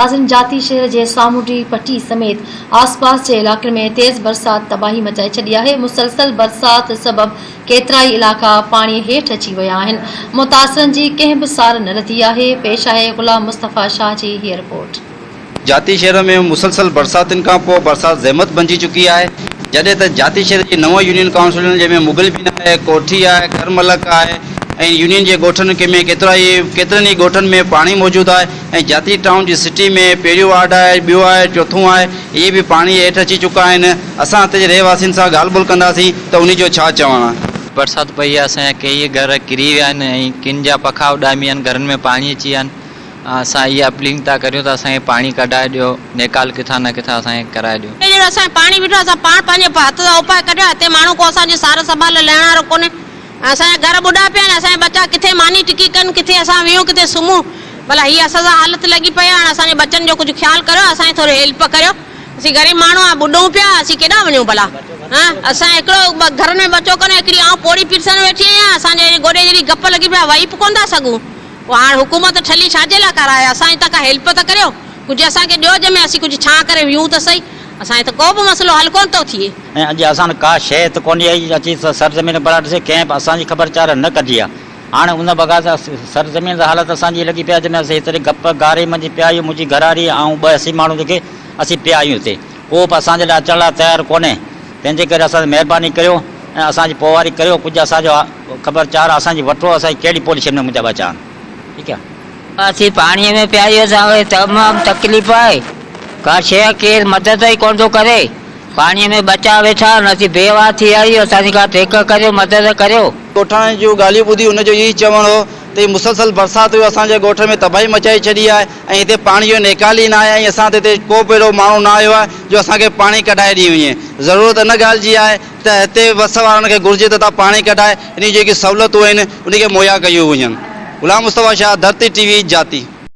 ناظرين جاتي شهر جي سامونڊي پٽي سميت آسپاس جي علائقن ۾ تيز برسات تباهي مچائي ڇڏي آهي، مسلسل برسات سبب ڪيترائي علائقا پاڻي هيٺ اچي ويا آهن، متاثرن جي ڪنهن به سار نه لڌي آهي، پيش آهي غلام مصطفيٰ شاهه جي هيء رپورٽ. جاتي شهر ۾ مسلسل برساتن کان پوء برسات زحمت بنجي چڪي آهي، جڏهن ته جاتي شهر جي نون يونين ڪائونسلن جنهن ۾ مغل بينا آهي، ڪوٺي آهي، کرملڪ آهي ۽ يونين جي ڳوٺن ۾ ڪيترائي ڪيترن ئي ڳوٺن ۾ پاڻي موجود آهي ۽ جاتي ٽائون جي سٽي ۾ پهريون وارڊ آهي، ٻيو آهي، چوٿون آهي، اهي به پاڻي هيٺ اچي چڪا آهن، اسان هتي جي رهواسين سان ڳالهه ٻولهه ڪنداسين ته انهي جو ڇا چوڻ آهي. برسات پئي آهي اسان جا ڪيئي گهر ڪري ويا آهن ۽ ڪن جا پکا اڏامي ويا آهن گهرن ۾ پاڻي اچي ويا آهن اسان اها اپلينگ ٿا ڪريون ته اسان کي پاڻي ڪڍائي ڏيو نيڪال ڪٿان نه ڪٿان اسان کي ڪرائي ڏيو. جهڙو اسان کي پاڻي بيٺو آهي اسان پاڻ پنهنجي هٿ سان اپاء ڪڍيو آهي هتي ماڻهو ڪو اسان جي سار سنڀال لهڻ وارو ڪونهي. اسان جا گهر ٻڏا پيا آهن، اسان جا ٻچا ڪٿي ماني ٽڪي ڪن، ڪٿي اسان ويهون ڪٿي سمهون، ڀلا هي اسان سان حالت لڳي پئي آهي، هاڻ اسان جي ٻچن جو ڪجهه خيال ڪريو، اسان جي ٿوري هيلپ ڪريو، اسين غريب ماڻهو آهيون، ٻڏون پيا، اسين ڪيڏانهن وڃون ڀلا، هان اسان جو هڪڙو گهر ۾ ٻچو ڪونهي، هڪڙي آئون پوڙهي پيرسن ويٺي آهيان، اسان جي گوڏي جيڏي گپ لڳي پئي آهي، وهي به ڪونه ٿا سگهون، پوء هاڻ حڪومت ٺلهي ڇا جي لاء ڪرائي، اسان جي ته ڪا هيلپ ته ڪريو، ڪجهه اسان کي ڏيو جنهن ۾ اسين ڪجهه ڇانهه ڪري ويهون ته سهي. اسان جي ته ڪو به مسئلو حل ڪونه ٿو ٿئي. ۽ اڄ اسان وٽ ڪا شيء ته ڪونهي آئي اچي سرزمين ڀلا ڏسي ڪنهن به اسان جي خبر چار نه ڪڍي آ. هاڻ ان بغاوت سرزمين سان حالت اسان جي لڳي پئي آ جنهن ۾ اسين هيتري گپ گاري منجهه پيا آهيون منهنجي گهرواري ۽ آئون ٻه اسين ماڻهو جيڪي اسين پيا آهيون هتي ڪو به اسان جي لاء اچڻ لاء تيار ڪونهي تنهن جي ڪري اسان تي مهرباني ڪريو ۽ اسان جي پوئواري ڪريو ڪجهه اسان جو خبر چار اسان جي وٺو اسان جي ڪهڙي پوزيشن ۾ منهنجا ٻچا آهن ٺيڪ آ. اسين پاڻيء ۾ پيا آهيون اسان کي تمام تڪليف آهي ڪا شيء ڪير مدد ئي ڪونه ٿو ڪري پاڻيء ۾ ٻچا ويٺا آهن اسين بيواهه ٿي ويا آهيون اسان جي ڪا ٽيڪ ڪريو مدد ڪريو. ڳوٺاڻن جون ڳالهيون ٻڌي هن جو اهو ئي چوڻ هو ته هي مسلسل برسات هئي اسان جي ڳوٺ ۾ تباهي مچائي ڇڏي آهي ۽ هتي پاڻي جو نيڪال ئي ناهي ۽ اسان تي هتي ڪو به اهڙو ماڻهو نه آيو آهي جو اسان کي پاڻي ڪڍائي ڏئي وڃي ضرورت ان ڳالهه جي آهي ته هتي وس وارن کي گهرجي ته اتان پاڻي ڪڍائي ان جون جيڪي سهولتون آهن ان کي مهيا ڪيون وڃن. غلام مصطفيٰ شاهه، ڌرتي ٽي وي، جاتي.